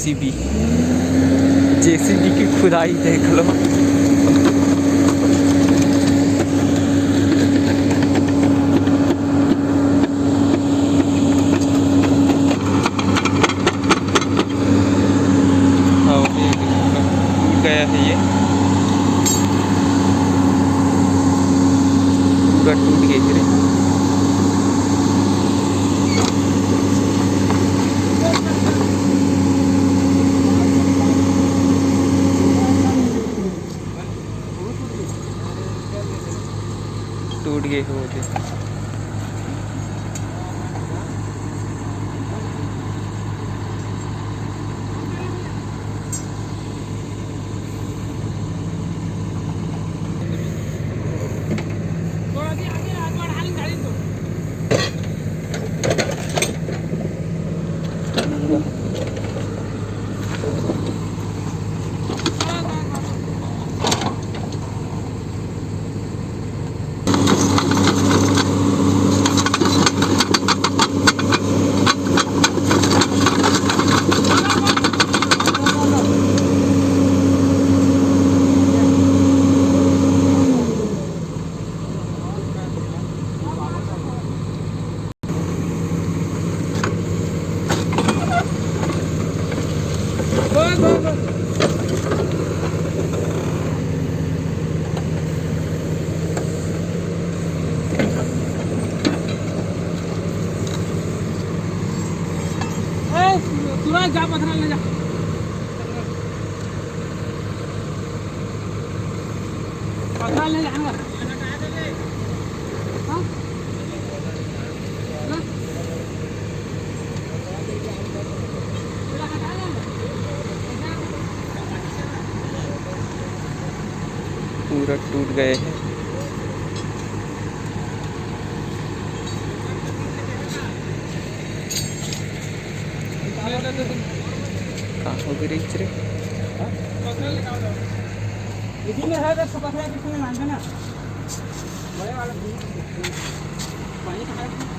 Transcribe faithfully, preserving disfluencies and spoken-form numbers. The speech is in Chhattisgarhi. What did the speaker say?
जेसीबी, जेसीबी की खुदाई देख लो। हाँ, ये टूट गया है ये। पूरा टूट गया है रे। टूट गए हो गए। ए, तुरंत जा, पथरा ले जा। पथरा ले जा। हाँ? पूरा टूट गए हैं। कहाँ हो गई रही रे? इसी में है, बस पकड़ा के इसमें बांध देना। बड़े वाला पानी कहाँ है?